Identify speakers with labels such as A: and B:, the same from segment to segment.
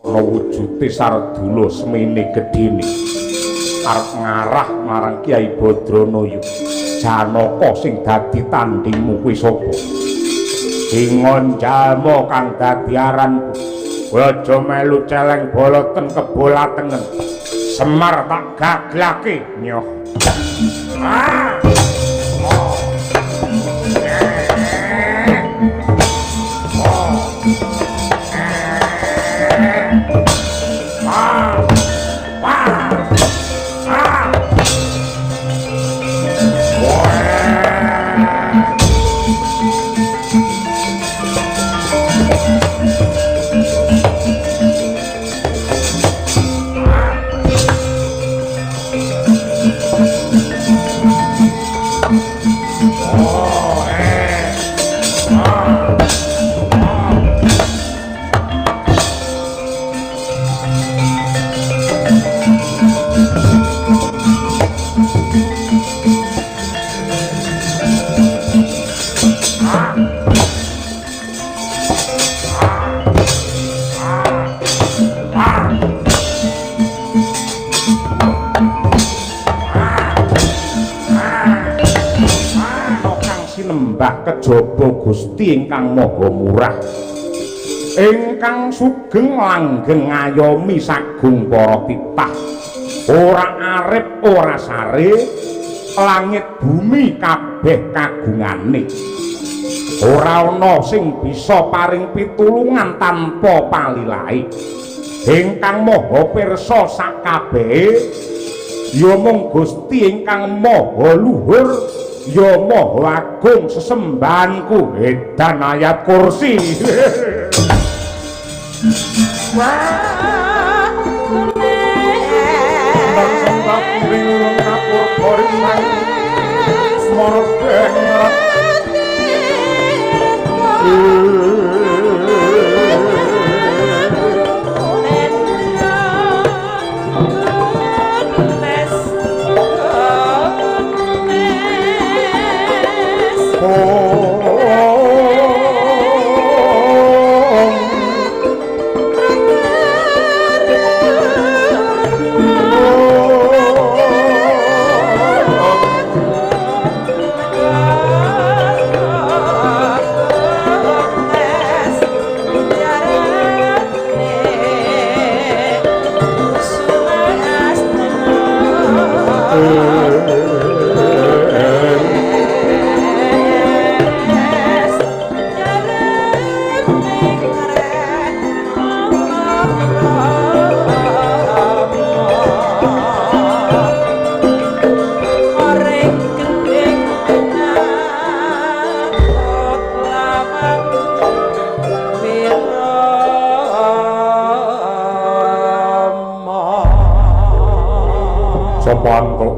A: Ana wujude Sardula semene gedene. Arep ngarah marang Kyai Badranaya. Janaka sing dadi tandingmu kuwi sapa? Ingon jalma kang dadi aranku. Kowe aja melu celeng boloten kebolatengen. Semar tak gaglake nyoh. Ah! Oh. Oh. Ah. Ah. Ah. Kejaba Gusti ingkang Maha Murah, ingkang sugeng langgeng ngayomi sagung para titah, ora arep ora sare, langit bumi kabeh kagungane, ora ana sing bisa paring pitulungan tanpa palilahe. Ingkang Maha Pirsa sakabehe ya mung Gusti ingkang Maha Luhur, ya Maha Agung sesembahanku. Edan ayat kursi. Wah,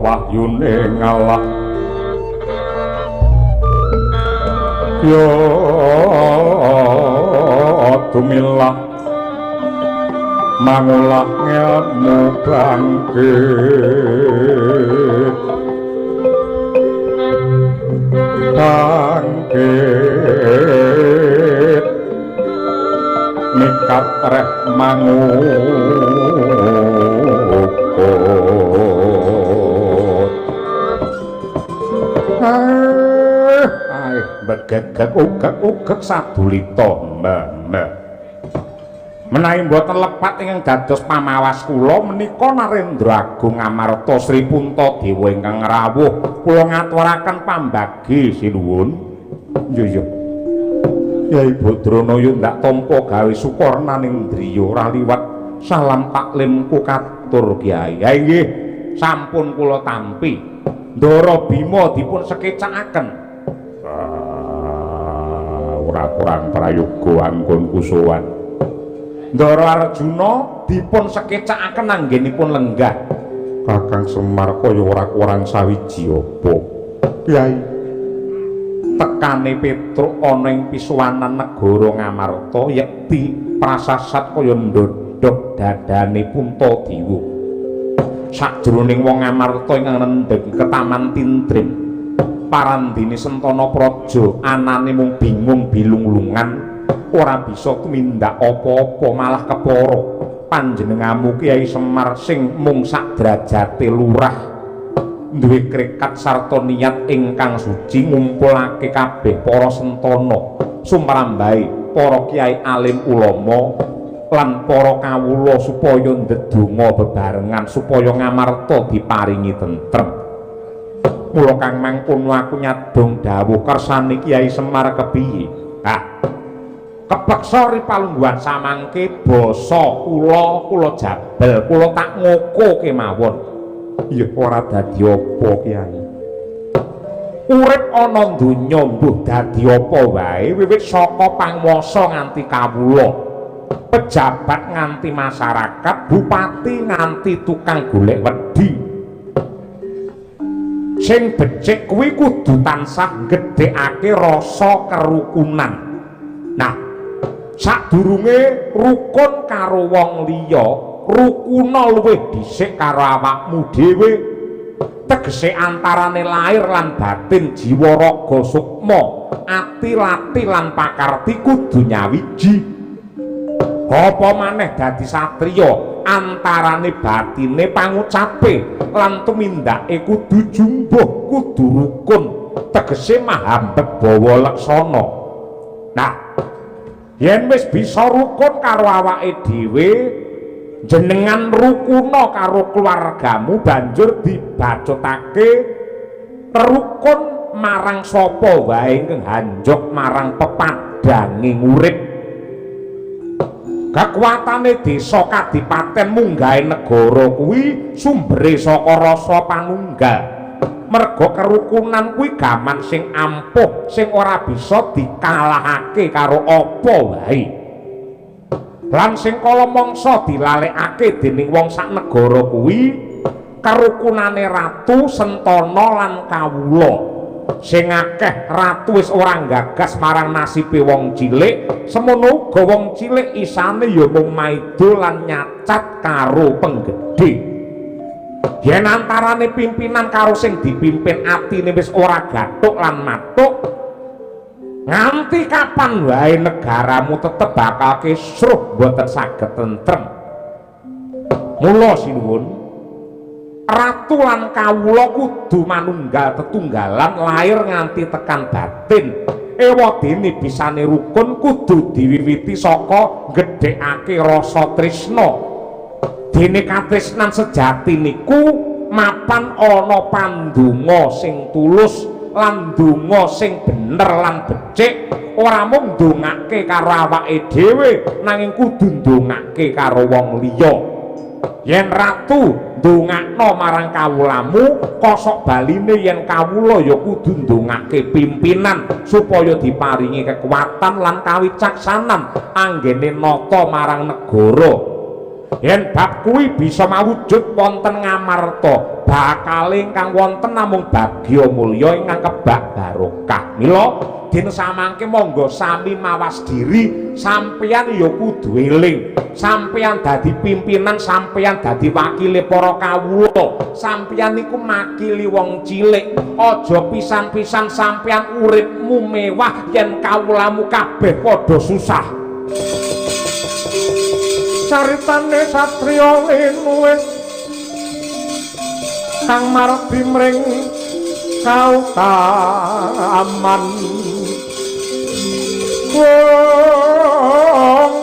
A: wahyune ngalah ya tumilah mangulah ngelmu bangkit bangkit mikat reh mangukut. Begegeg ugeg-ugeg sadulita mbah. Menawi mboten lepat ingkang dados pamawas kula menika Narendra Agung Amarta Sri Puntadewa ingkang rawuh kula ngaturaken pambagi sinuwun. Iya iya. Yai Badranaya ndak tampa gawe sukornaning driya ora liwat salam taklimku katur Kyai. Ha inggih sampun kula tampi. Ndara Bima dipun sekecakaken. Ora kurang prayoga anggonku sowan. Ndara Arjuna dipun sekecakaken anggenipun lenggah. Kakang Semar kaya ora kurang sawiji apa. Kyai, tekane Petruk ana ing pisuwanan negara Ngamarta yekti prasasat kaya ndodhok dadane Puntadewa. Sajroning wong Ngamarta ingkang nendheng ketaman tintrim, parandene Sentana Praja anane mung bingung bilunglungan Ora bisa tumindak apa-apa, malah kepara. Panjenenganmu Kyai Semar sing mung sak derajate lurah duwe krekat sarta niat ingkang suci ngumpulake kabeh para sentana sumrambahe para kyai alim ulama lan para kawula supaya ndedonga bebarengan supaya Ngamarta diparingi tentrem. Mula kang mangkono aku nyadong dawuh kersane Kyai Semar kepiye? Ah, kepeksa ri palungguhan samangke basa kula, kula jabel, kula tak ngoko kemawon. Ya ora dadi apa, Kyai. Urip ana donya mbuh dadi apa wae, wiwit saka panguwasa nganti kawula, pejabat nganti masyarakat, bupati nganti tukang golek wedi. Sing becik kuwi kudu tansah nggedhekake rasa kerukunan. Nah, sadurunge rukun karo wong liya, rukuna luwih dhisik karo awakmu dhewe. Tegese antarane lahir lan batin, jiwa raga sukma, ati lati lan pakarti kudu nyawiji. Apa maneh dadi satriya, antarane batine, pangucape lan tumindake kudu jumbuh, kudu rukun. Tegese mahambet bawa laksana. Nah, yen wis bisa rukun karo awake dhewe, jenengan rukuna karo keluargamu, banjur dibacutake rukun marang sapa wae ingkang hanjok marang pepadhanging urip. Kekuatane desa kadipaten munggahe negara kuwi sumbere saka rasa panunggal. Merga kerukunan kuwi gaman sing ampuh sing ora bisa dikalahake karo apa wae. Lan sing kala mangsa dilalekake dening wong sak negara kuwi kerukunane ratu, sentana lan kawula. Sing akeh ratu wis ora nggagas marang nasibe wong cilik, semono uga wong cilik isane ya mung maido lan nyacat karo penggedhe. Yen antarane pimpinan karo sing dipimpin atine wis ora gathuk lan mathuk, nganti kapan wae negaramu tetep bakal kisruh, mboten saged tentrem. Mula sinuwun, ratu lan kawula kudu manunggal tetunggalan lahir nganti tekan batin. Ewadene bisane rukun kudu diwiwiti saka nggedhekake rasa tresna. Dene katresnan sejati niku mapan ana pandonga sing tulus lan donga sing bener lan becik, ora mung ndongake karo awake dhewe nanging kudu ndongake karo wong liya. Yen ratu ndongakno marang kawulamu, kosok baline yen kawula ya kudu ndongake pimpinan supaya diparingi kekuatan lan kawicaksanan anggene nata marang negara. Yen bab kuwi bisa mawujud wonten Ngamarta, bakale ingkang wonten namung bagya mulya ingkang kebak barokah. Mila dina samangke monggo sami mawas diri, sampeyan ya kudu eling. Sampeyan dadi pimpinan, sampeyan dadi wakile para kawula, sampeyan niku makili wong cilik. Aja pisan-pisan sampeyan uripmu mewah yen kawulamu kabeh padha susah. Caritane satriya linuwih kang mardi mring kautaman, wong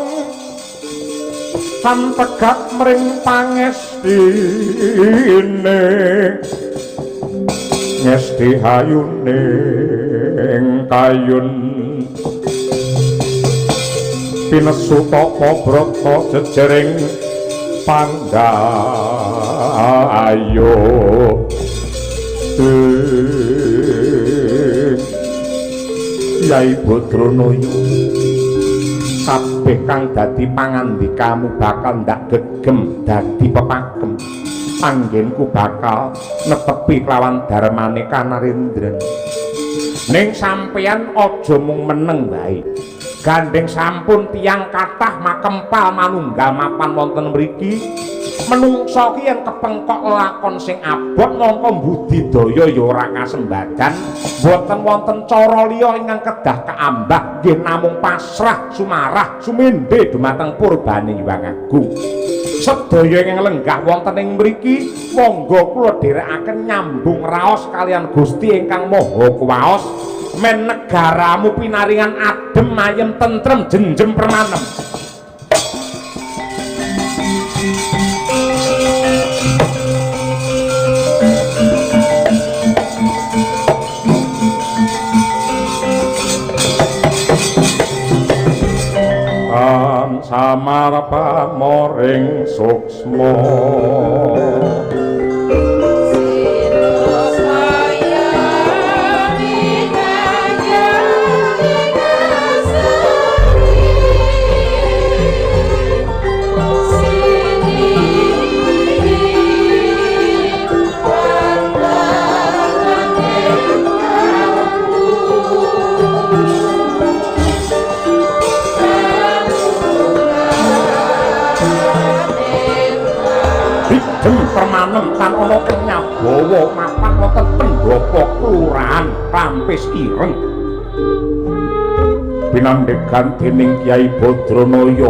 A: tan tegak mring pangestine, ngesti hayuning kayun, pinesu tapa brata jejering panggayo. Yai Badranaya, kabeh kang dadi pangandikamu bakal ndak gegem dadi pepakem. Anggenku bakal netepi kelawan darmane Kanarendran. Ning sampeyan aja mung meneng wae. Gandeng sampun tiyang kathah makempal manunggal mapan wonten mriki. Menungsa ki yen kepengkok lakon sing abot mongko budidaya ya ora kasembadan, boten wonten cara liya ingkang kedah kaambah nggih namung pasrah sumarah sumende dumateng purbane Hyang Agung. Sedaya ingkang lenggah wonten ing mriki monggo kula dherekaken nyambung raos kaliyan Gusti ingkang Maha Kuwaos men negaramu pinaringan adem ayem tentrem jenjem permanem.
B: Samar pamoring suksma
A: permanem tan ana kang nyabawa mapan wonten pendhapa kelurahan Klampis Ireng
B: pinandhegan dening Kyai Badranaya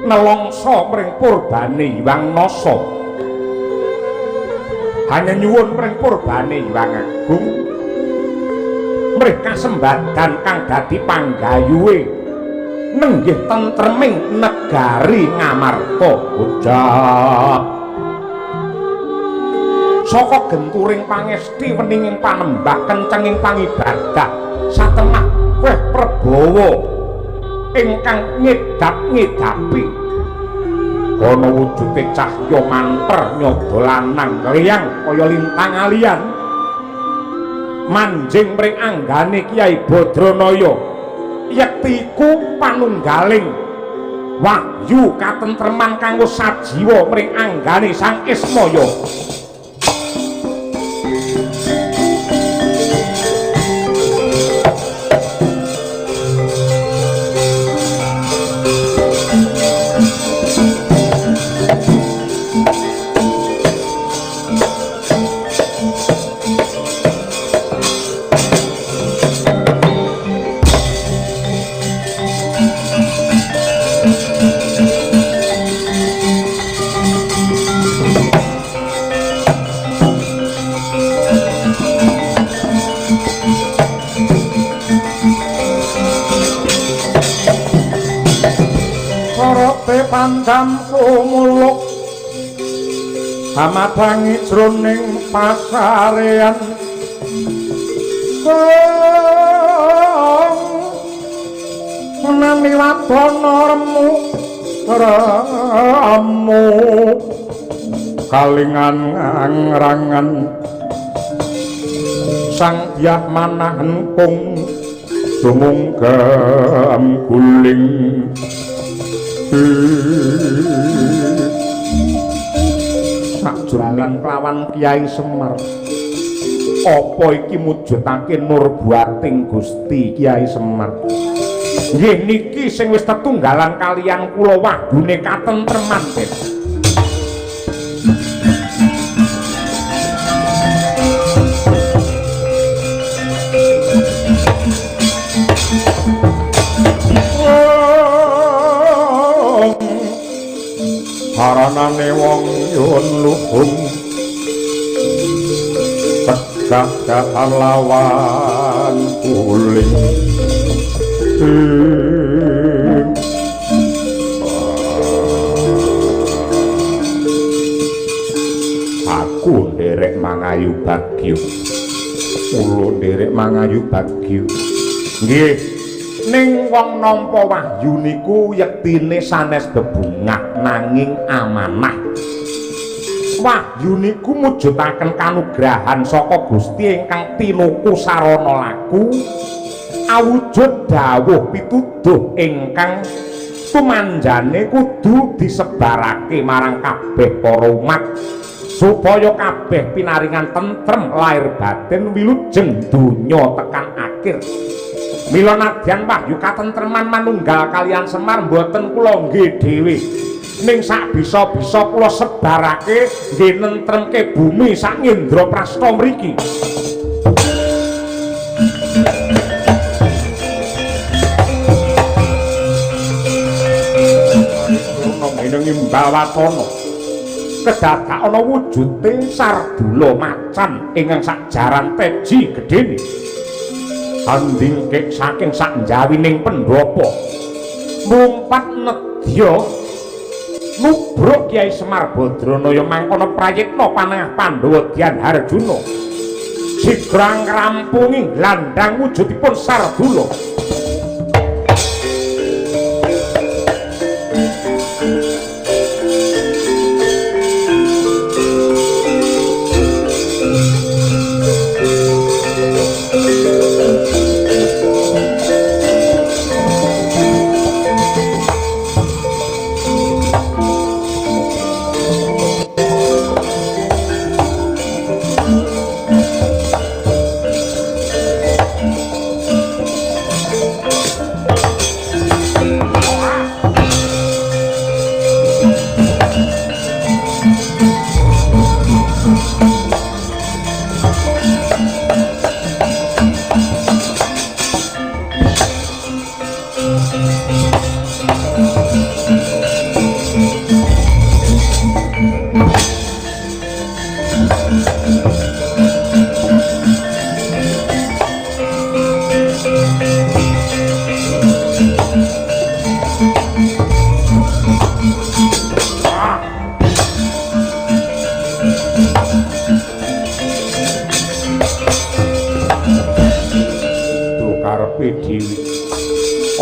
A: nelongso mring purbane Hyang Nasa, hanya nyuwun mring purbane Hyang Agung mrih kasembadan kang dadi panggayuhe nenggih tentreming negari Ngamarta.
B: Ucap
A: saka genturing pangesti weninging panembah kencenging pangibadah satemah weh prabawa ingkang ngedap-ngedapi ana wujude cahya manter nyada lanang liyang kaya lintang alian manjing mring anggane Kyai Badranaya yekti iku panunggaling wahyu katentreman kanggo sajiwa mring anggane Sang Ismaya.
B: Pancam kumuluk hamadangi jroning pasarean menami wadana remu remu kalingan ngrangan sang dyah manah engkung sumungkem guling
A: sakjroning kelawan Kyai Semar. Apa iki mujudake nurbuating Gusti Kyai Semar? Nggih niki sing wis tetunggalan kaliyan kula wahyune katentreman, Den.
B: Haranane wong yun luhung tegak lawan kuling
A: aku nderek mangayu bagyo, kula nderek mangayu bagyo. Nggih, ning wong nampa wahyu niku yektine sanes bebungah nanging amanah. Wahyu niku mujudaken kanugrahan saka Gusti ingkang tinuku sarana laku awujud dawuh pituduh ingkang tumanjane kudu disebarake marang kabeh para umat supaya kabeh pinaringan tentrem lahir batin wilujeng donya tekan akhir. Mila nadyan wahyu katentreman manunggal kaliyan Semar mboten kula nggih dhewe. Ning sak bisa-bisa kula sebarake nggih nentremke bumi sak Indraprasta mriki. Ngimbawatana kedadak ana wujude Sardula macan ingkang sak jaran teji gedene andingkek saking sak njawining pendhapa mlumpat nedya nubruk Kyai Semar Badranaya mangkono prayitna panengah Pandhawa Dyan Harjuna sigra ngrampungi glandhang wujudipun Sardula.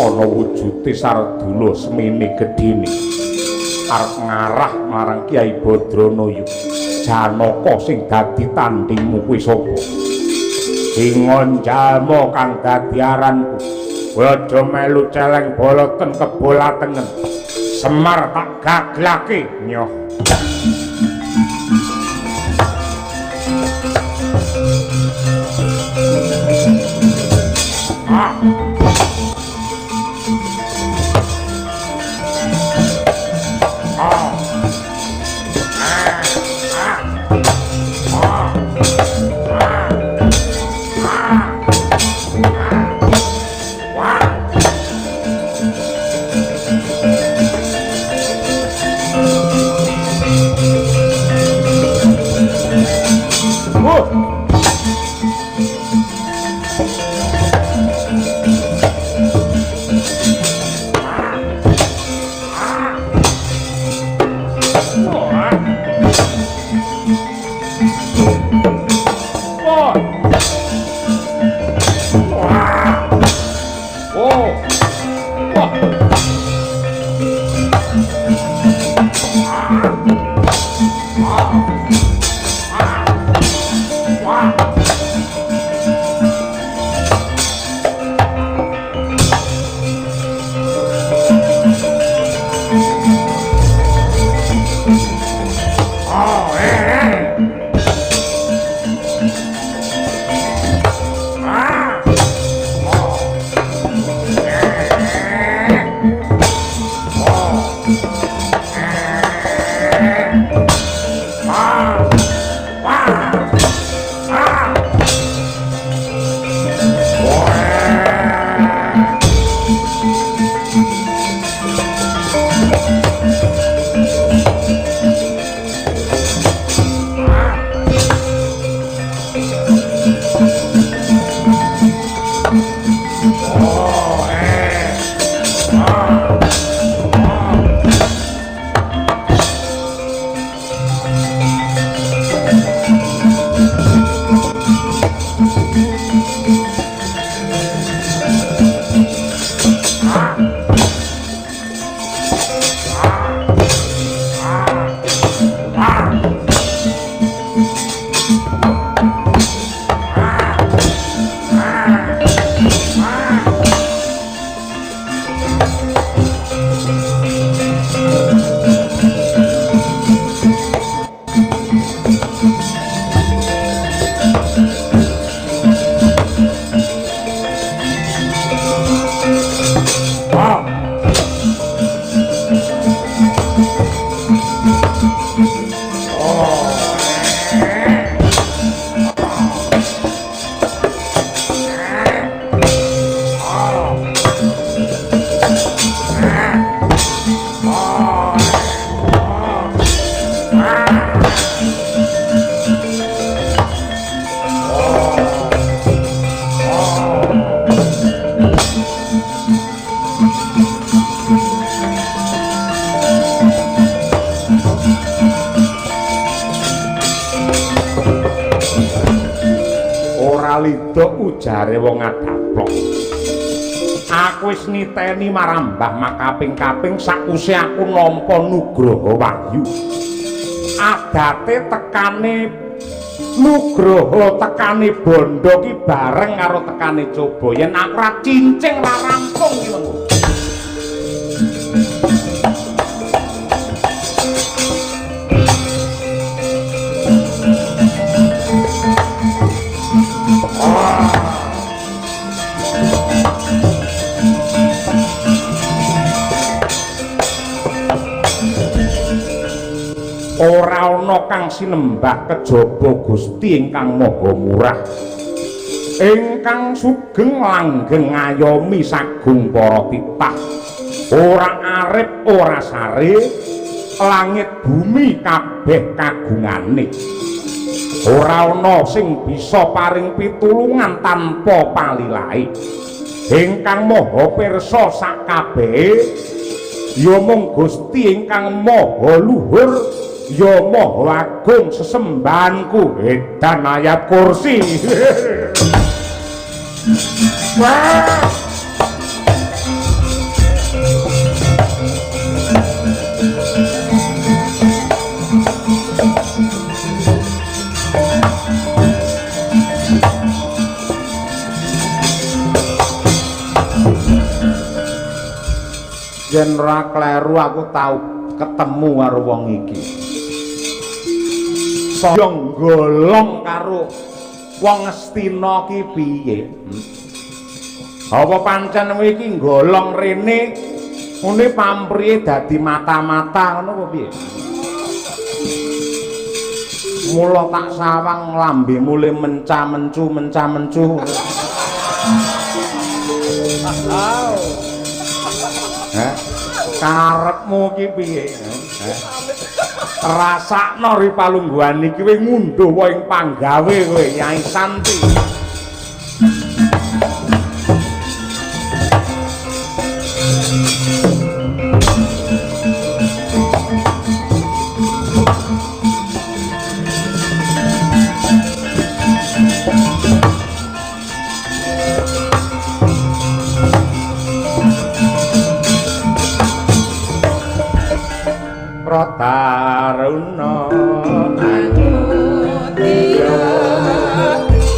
A: Ana wujude Sardula semene gedene arep ngarah marang Kyai Badranaya. Janaka sing dadi tandingmu kuwi sapa? Singon jalma kang dadi aranku. Kowe aja melu celeng boloten kebola tengen. Semar tak gaglake nyoh. Ah! Ora lido ujare wong adaplok. Aku wis niteni marang Mbah makaping-kaping sakuse aku nampa nugroho wahyu. Adate tekane nugroho tekane bondo ki bareng karo tekane coba. Yen aku ora cincing ora rampung ki mengko. Ora ana kang sinembah kejaba Gusti ingkang Maha Murah, ingkang sugeng langgeng ngayomi sagung para titah. Ora arep ora sare, langit bumi kabeh kagungane. Ora ana sing bisa paring pitulungan tanpa palilahe. Ingkang Maha Pirsa sakabehe ya mung Gusti ingkang Maha Luhur, ya Maha Agung sesembahanku. Edan ayat kursi. Wah. Yen ora kleru aku tau ketemu karo wong iki. Saya golong karo wong Ngastina ki piye? Apa pancen kowe iki golong rene ngene pamprihe dadi mata-mata ngono apa piye? Mula tak sawang lambemu le menca-mencu menca-mencu. Heh, karepmu ki piye? Rasakno ri palungguhan iki kowe ngundhuh ing panggawe kowe Nyai Santi. Taruna
C: anutiya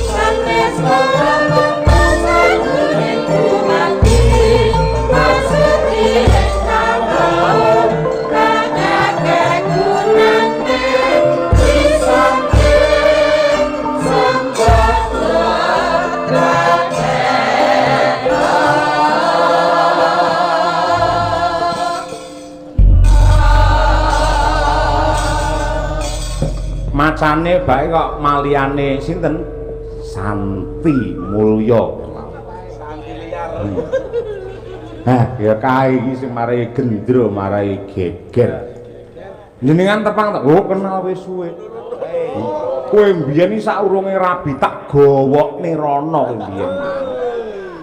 C: sanes para kumati masuki kawon kakake gunane wisante sembah.
A: Macane bae kok maliane sinten? Santi Mulya.
D: Santi liar.
A: Hah, ya kae iki sing marai gendro, marai geger. Jenengan tepang tak? Oh, kenal wis suwe. Kowe mbiyen iki saurunge rabi tak gowokne rono kowe mbiyen.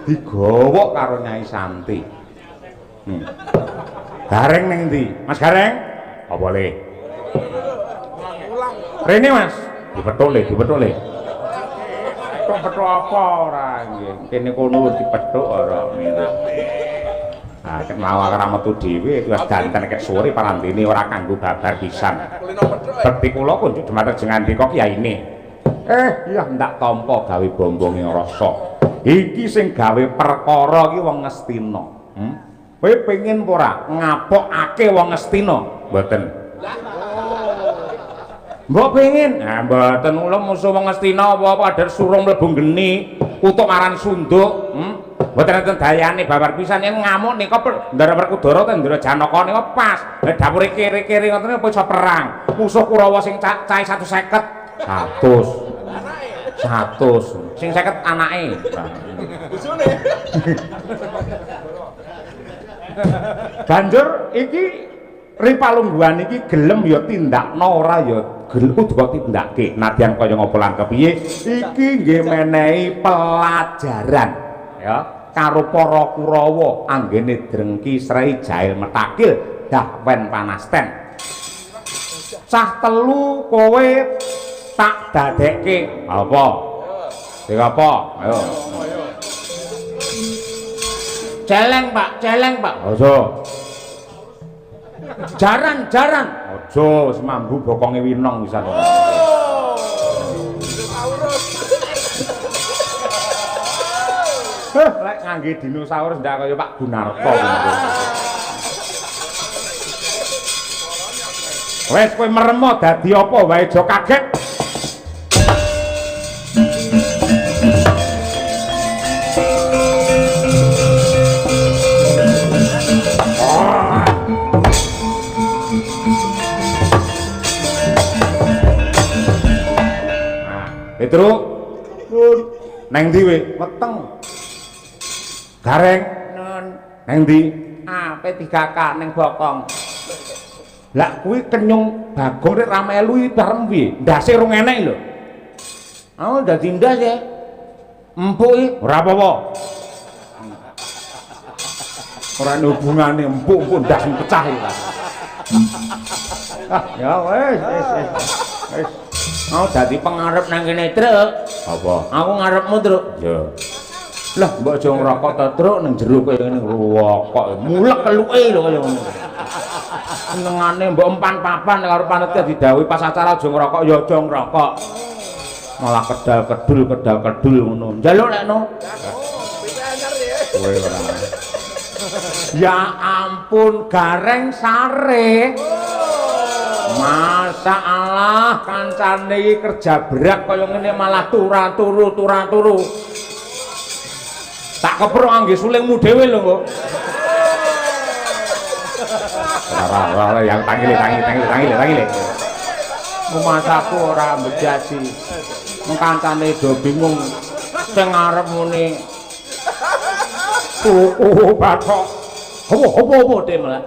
A: Digowok karo Nyai Santi. Gareng ning ndi? Mas Gareng? Apa le? Rene Mas, dipethuk le, dipethuk le. Petuk apa ora nggih? Kene kono dipethuk ora mirip. Ah, ket mau ora metu dhewe wis danten ket sore parandene ora kanggo babar pisan. Bekti kula kunjuk dumateng jengandika kiyaine. Iya ndak tampa gawe bombonge rasa. Iki sing gawe perkara iki wong Ngastina. Kowe pengin apa ora ngapokake wong Ngastina? Mboten. Mbok pengin? Nah, mboten kula musuh wong Ngastina apa-apa adher surung mlebu geni, kutuk aran sunduk. Mboten enten dayane babar pisan yen ngamuk nika Ndara Werkudara ta Ndara Janaka nika pas. Lah dapure kere-kere ngoten apa iso perang. Musuh Kurawa sing cahe 150. 100. 100. Sing 50 anake.
D: Bojone.
A: Banjur iki Ri palungguhan iki gelem ya tindakno, ora ya gelem kudu kok tindake. Nadyan kaya ngapa lan kepiye, iki nggih menehi pelajaran ya karo para Kurawa anggene drengki srei jail metakil dahwen panasten. Cah telu kowe tak dadekke. Apa? Sing apa? Ayo. Celeng, Pak, celeng, Pak. Aja. Jaran, jaran. Aja wis mambu bokonge winong pisan. Heh, lek ngangge dinosaurus ndak kaya Pak Gunarto. Wes kowe meremo dadi apa wae aja kaget. Petruk, neng ndi we? Weteng. Gareng, nun. Neng ndi? Ah, P3K neng bokong. Lah kuwi kenyung Bagong rek ra melu iki bareng piye? Ndase rung enek lho. Aku dadi ndas ya. Empuk iki ora apa-apa. Ora ana hubungane empuk-empuk ndas pecah iki. Ah, ya wis wis wis. Mau dadi pengarep nang kene, Truk. Apa? Aku ngarepmu, Truk. Ya. Lah, mbok aja ngrokok ta, Truk, nang jero kaya ngene ngrokok. Mulek keluke lho kaya ngono. Senengane mbok empan papan karo panitia didhawuhi pas acara aja ngrokok ya aja ngrokok. Malah kedal-kedul kedal-kedul ngono. Njaluk lekno. Kowe ora. Ya ampun, Gareng sare. Masa Allah kancane iki kerja berat kaya ngene malah turu-turu turu-turu. Tak keprok angge sulingmu dhewe lho kok. Ora ora yang tangile tangile tangile tangile tangile. Rumasaku ora mbejasi. Mung kancane do bingung sing arep muni tuku bathok. Opo opo opo de malah.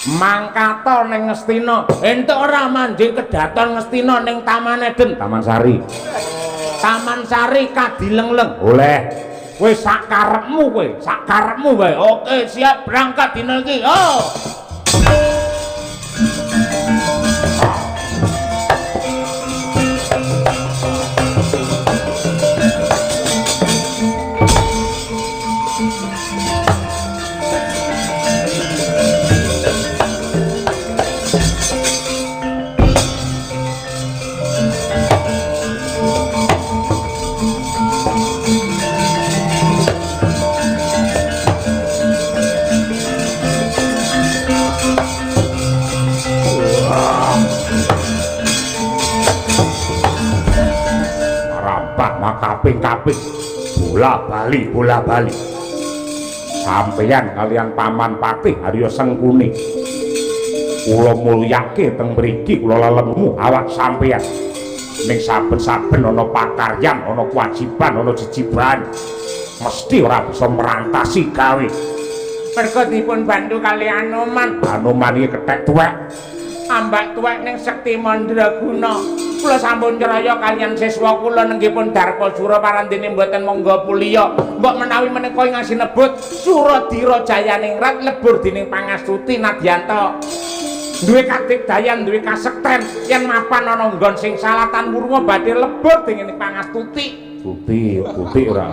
A: Mangkata ning Ngastina, entuk ora manjing kedaton Ngastina ning Taman Eden, Taman Sari. Taman Sari Kadilengleng. Oleh. Kowe sak karepmu kowe, sak karepmu wae. Oke, siap berangkat dina iki. Oh. Kaping-kaping bola bali bola bali sampeyan kalian paman patih Arya Sengkuni kula mulyake teng mriki kula lelemu awak sampeyan ning saben-saben ana pakaryan ana kewajiban ana jejiban mesti ora bisa merantasi gawe merga dipun bantu kali Anoman. Anoman iki kethek tuwek ambak tuwek ning Sekti Mandraguna. Kula sampun craya kaliyan siswa kula nenggipun Darkasura parandene mboten monggo puliya. Mbok menawi menika ingkang sinebut Suradira Jayaningrat lebur dening pangastuti nadyanta. Duwe kadigdayan, duwe kasekten yen mapan ana nggon sing salatan wurma badhe lebur dening pangastuti. Tuti, tuti ora.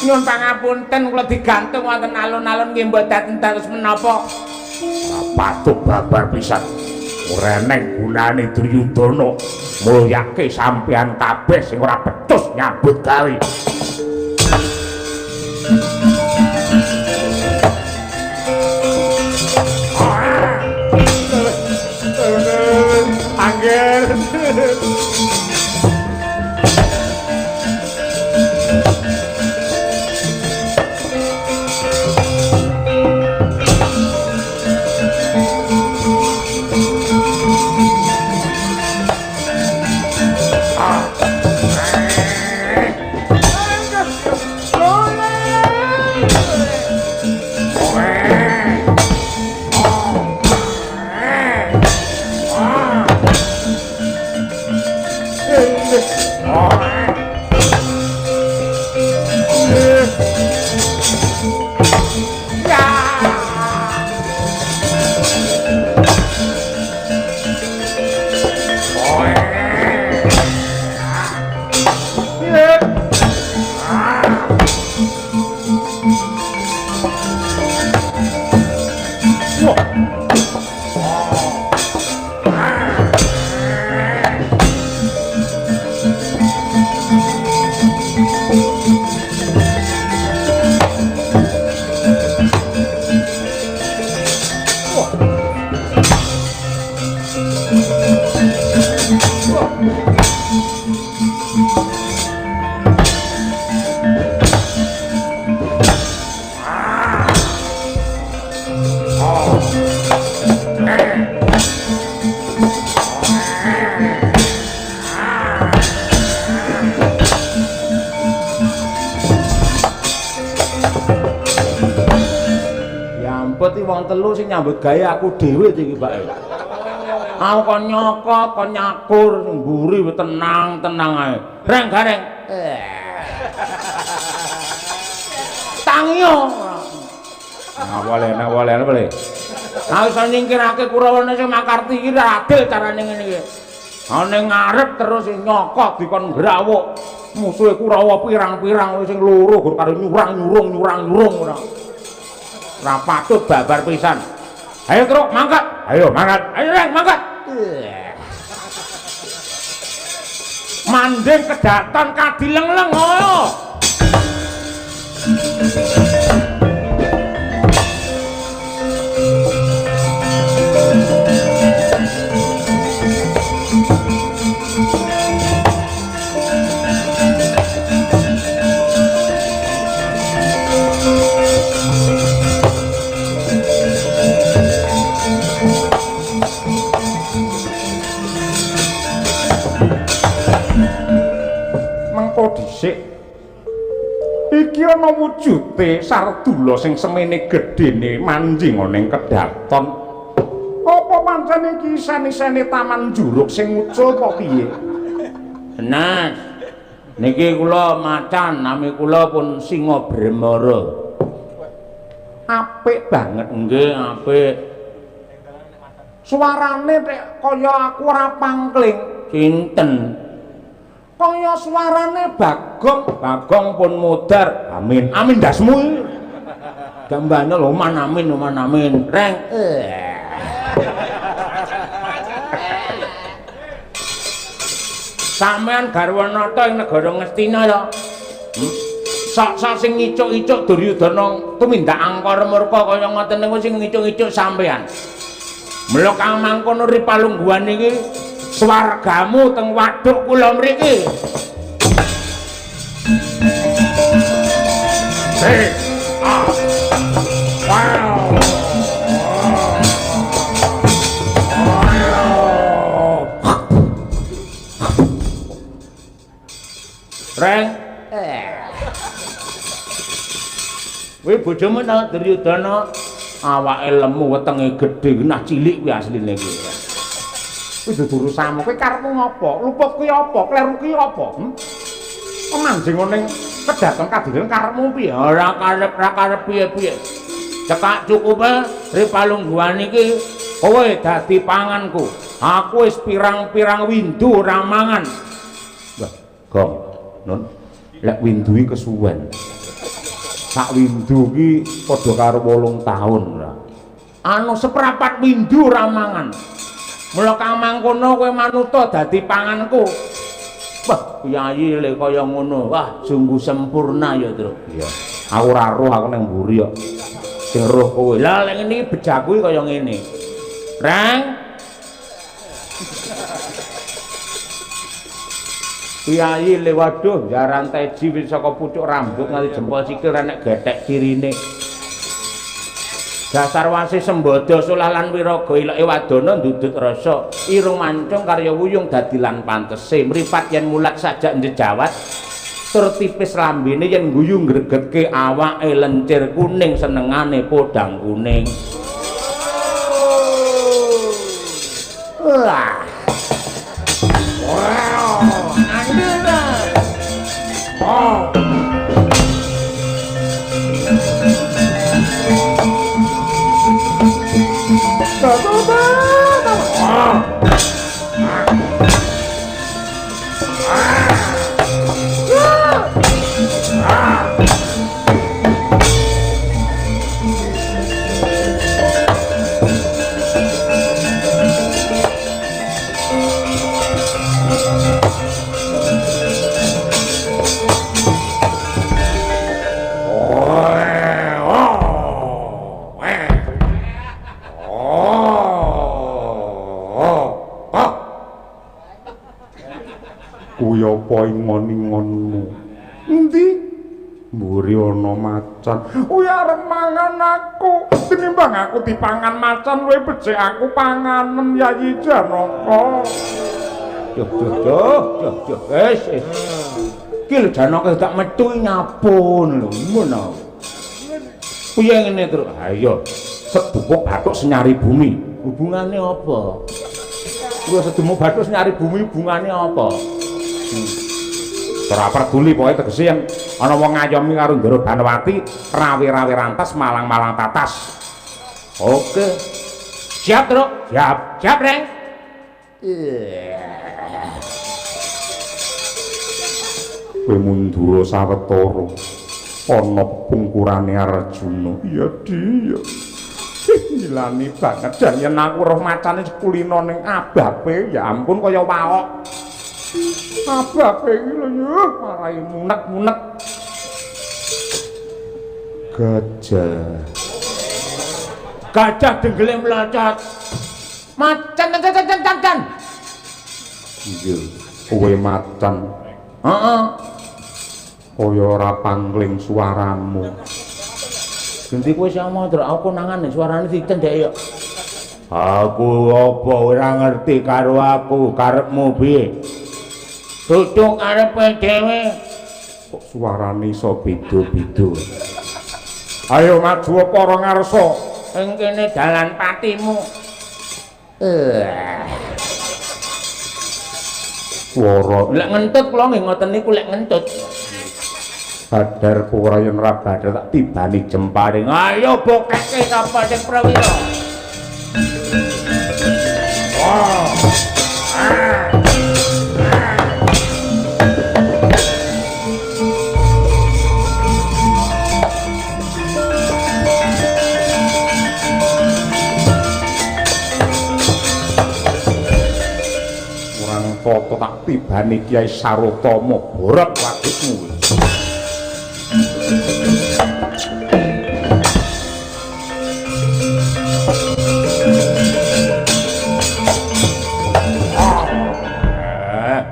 A: Nyuwun pangapunten kula digantung wonten alun-alun nggih mboten dados menapa. Patuh babar pisan. Ora eneng gunane Duryudana mulyake sampeyan kabeh sing ora becus nyambut gawe. Angger. Jemput iki wong telu sing nyambut gawe aku dhewe iki, Pak. Aku kon nyokot, kon nyakur, mburi tenang-tenang ae. Reng gareng. Tangiyo. Nah, boleh, nah boleh, boleh. Aku iso nyingkirake Kurawane sing makarti iki ra adil carane ngene iki. Ana ngarep terus nyokot dikon grawuk. Musuhe Kurawa pirang-pirang sing loro gur karo nyurang-nyurung nyurang-nyurung ora. Ora patut babar pisan. Ayo Truk, mangkat. Ayo mangkat. Ayo Reng, mangkat. Manding kedaton kadileng-leng ayo. Mengko dhisik iki ana wujude Sardula sing semene gedene manjing ana ing kedaton. Apa pancen iki isen-isene Taman Juruk sing mucul apa piye? Nas niki kula macan, nami kula pun Singa Bremara. Apik banget. Nggih, apik. Suarane nek kaya aku ora pangkling. Sinten? Kaya suarane Bagong. Bagong pun mudar. Amin. Amin dasmu. Gambane lho man amin man amin. Reng. Sampeyan garwa nata ing negara Ngastina ya. Sok-sok sing ngicuk-icuk Duryudana tumindak angkara murka kaya ngoten niku sing ngicuk-icuk sampeyan. Mula kang mangkono ripalungguhan iki swargamu teng waduk kula mriki. Hey, ah. Wow. Reng. Kuwi bojomu ta Duryudana awake lemu wetenge gedhe nah cilik kuwi asline kuwi. Kuwi dudu urusanmu. Kowe karepmu ngopo? Luput kuwi apa? Kleru kuwi apa? Kok manjing ning kedaton kadilen karepmu piye? Ora karep, ora karep piye-piye. Cekak cukupe ripalungguhan iki kowe dadi panganku. Aku wis pirang-pirang windu ora mangan. Wah, Gong, Nun. Lek windu iki kesuwen. Sak windu iki padha karo 8 taun ora. Anu seprapat windu ora mangan. Mula kang mangkono kowe manuta dadi panganku. Wah, piyayi le kaya ngono. Wah, sungguh sempurna ya, Truk. Iya. Aku ora roh aku nang mburi kok. Sing roh kowe. Lah lek ngene iki bejaku kaya ngene. Reng. Piyayi le waduh jaran teji wis saka pucuk rambut nganti jempol sikil ra nek gethek cirine. Dasar wasi sembada solah lan wiraga ileke wadana ndudut rasa irung mancung karya wuyung dadi lan pantese mripat yen mulat sajak njejawat tur tipis lambene yen guyu ngregetke awake lencir kuning senengane podang kuning. Wah. Wow. Andena. Oh.
B: Kuwi apa ingon-ingonmu? Endi? Mburi ana macan. Kuwi arep mangan aku. Tinimbang aku dipangan macan luwih becik aku panganen Yayi Janaka.
A: Duh duh duh duh duh. Wis. Iki lho Janaka tak metu nyapun lho ngono. Piye ngene, Truk? Ha iya. Sedumuk bathuk senyari bumi.
E: Hubungane apa? Kuwi sedumuk bathuk senyari bumi hubungane apa?
A: Ora peduli pokoke tegese yen ana wong ngayomi karo Ndara Banowati, rawe-rawe rantas malang-malang tatas. Oke.
E: Siap, Truk?
A: Siap.
E: Siap, Reng.
A: Kowe mundura sawetara ana pungkurane Arjuna. Iya, Di. Ngilani banget jan yen aku roh macane kulino ning ababe, ya ampun kaya waok. Ababe iki lho yo marai munek-munek. Gajah.
E: Gajah denggele mlocot. Macan can can can can can.
A: Iya, kowe macan.
E: Heeh.
A: Kaya ora pangling suaramu.
E: Ganti kowe sama, Truk. Aku konangan suarane dicendheki kok. Aku apa ora ngerti karo aku, karepmu piye? Duduk karepe dhewe.
A: Kok suarane iso beda-beda. Ayo maju para ngarsa.
E: Ing kene dalan patimu.
A: Swara
E: Lek ngentut kula nggih ngoten niku lek ngentut.
A: Badar ora yen ora badar tak tibani jempare.
E: Ayo bokeke sapa sing prawira.
A: Orang toto tak tibani Kiai Sarotama borot wadukmu.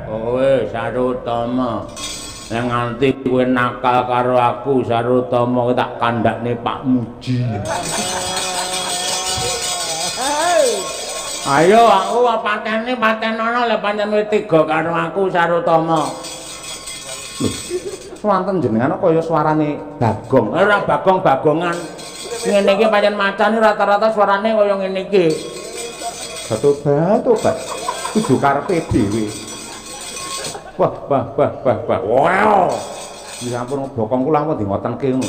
E: Kowe Sarotama. Nek nganti kowe nakal karo aku Sarotama tak kandhakne Pak Muji. Ayo aku patene patenono lek pancen wis tega karo aku Sarotama.
A: Swanten jenengan kaya suarane Bagong.
E: Ora bagong-bagongan. Ngene iki pancen macane rata-rata suarane kaya ngene iki.
A: Tobat-tobat. Kudu karepe dhewe. Wah, wah, wah, wah, wah. Wow. Ya ampun bokong kula ampun di ngotenke ngono.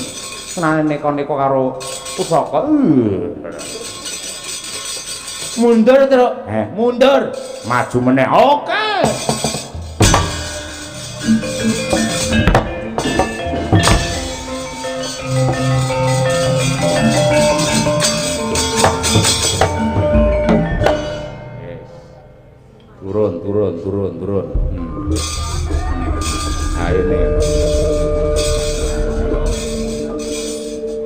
A: Senane neka-neka karo pusaka.
E: Mundur, Truk. Mundur.
A: Maju meneh.
E: Oke.
A: Turun, turun, turun, turun. Nah, ini.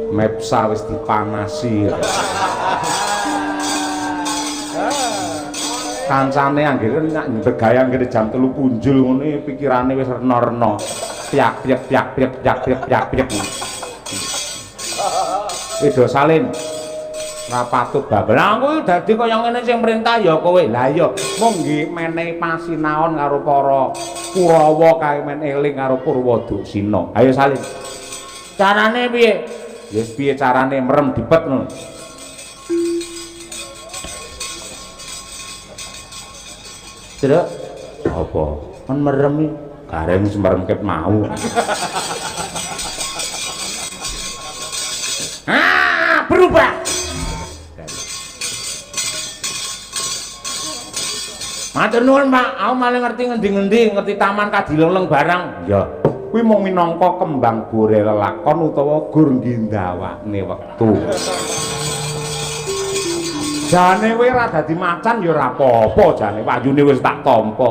A: Mepsa wis dipanasi. Kancane anggere nek nyebegaya anggere jam 3 punjul ngene pikirane wis rena-rena. Piak piak piak piak piak piak piak piak. Wedo salin. Ora patut babel.
E: Lah aku dadi kaya ngene sing perintah ya kowe.
A: Lah iya, mung nggih menehi pasinaon karo para Kurawa kae men eling karo Purwoduksina. Ayo salin.
E: Carane piye?
A: Ya wis piye carane merem dipet ngono.
E: Truk,
A: Apa?
E: kon merem iki.
A: Gareng wis merem ket mau.
E: Ah, berubah. Matur nuwun, Pak. Aku malah ngerti ngendi-ngendi, ngerti taman Kadileleng barang.
A: Ya, kuwi mung minangka kembang gore lelakon utawa gur ngindawakne wektu. Jane kowe ora dadi macan ya ora apa-apa jane wayune wis tak tampa.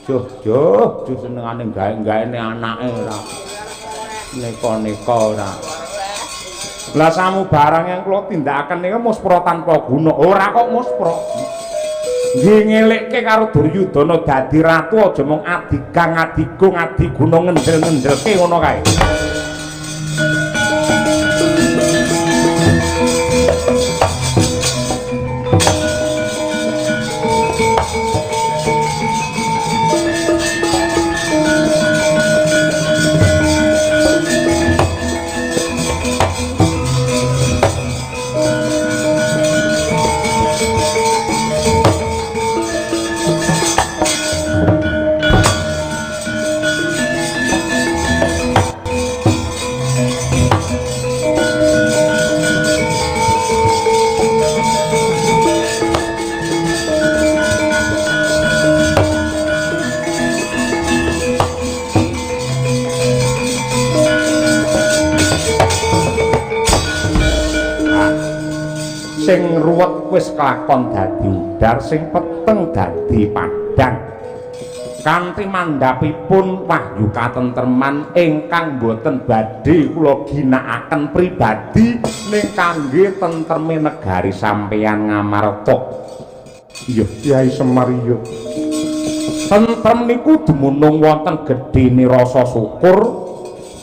E: Juh, juh, juh senengane gawe-gaene anake ora. Neka-neka ora.
A: Lah samu barang yang kula tindakaken niku muspra tanpa guna. Ora kok muspra. Nggih ngelekke karo Duryudana dadi ratu aja mung adigang adigung adiguna ngendel-ngendelke ngono kae. Sing ruwet wis kelakon dadi udar, sing peteng dadi padhang. Kanthi mandhapipun wahyu katentreman ingkang boten badhe kula ginakaken pribadi ning kangge tentreme negari sampeyan Ngamarta.
B: Iya, Kyai Semar iya.
A: Tentrem niku dumunung wonten gedhene rasa syukur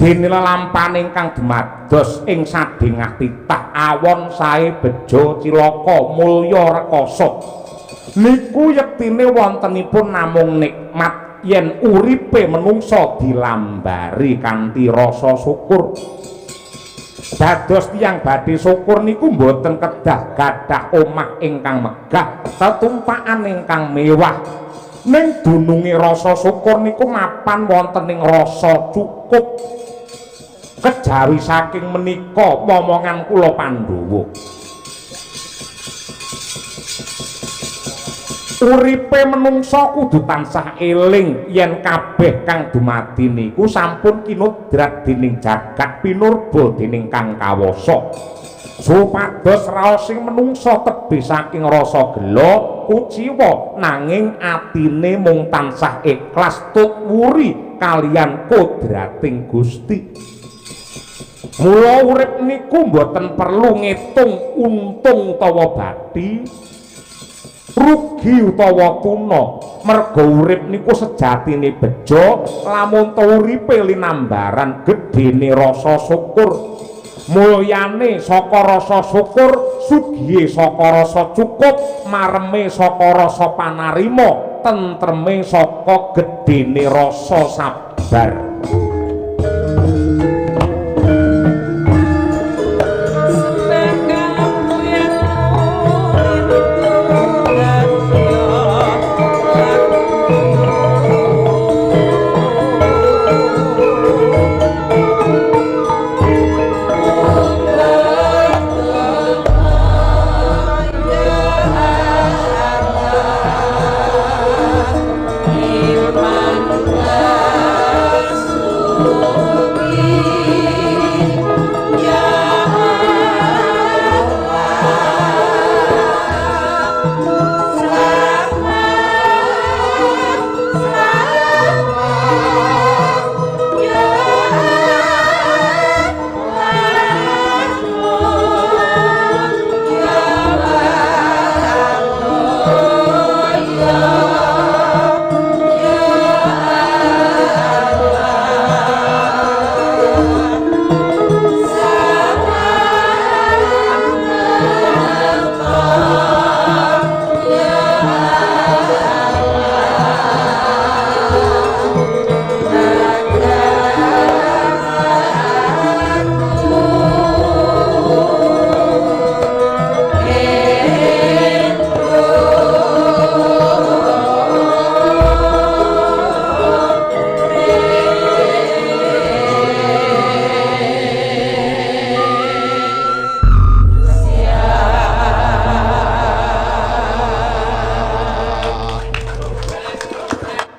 A: dene lelampahan ingkang dumados ing sadhengah titah awon sae bejo cilaka mulya rekasa. Niku yektine wontenipun namung nikmat yen uripe menungsa dilambari kanthi rasa syukur. Dados tiyang badhe syukur niku mboten kedah gadah omah ingkang megah, tetumpakan ingkang mewah. Ning dununge rasa syukur niku mapan wonten ing rasa cukup. Kejawi saking menika momongan kula Pandhawa. Uripe menungsa kudu tansah eling yen kabeh kang dumadi niku sampun kinodrat dening jagat pinurba dening Kang Kawasa. Supados raosing menungsa tebih saking rasa gela, kuciwa nanging atine mung tansah ikhlas tut wuri kaliyan kodrating Gusti. Mula urip niku mboten perlu ngitung untung utawa bathi, rugi utawa tuna, merga urip niku sejatine bejo lamun ta uripe linambaran gedhene rasa syukur, mulyane saka rasa syukur, sugihe saka rasa cukup, mareme saka rasa panarima, tentreme saka gedhene rasa sabar.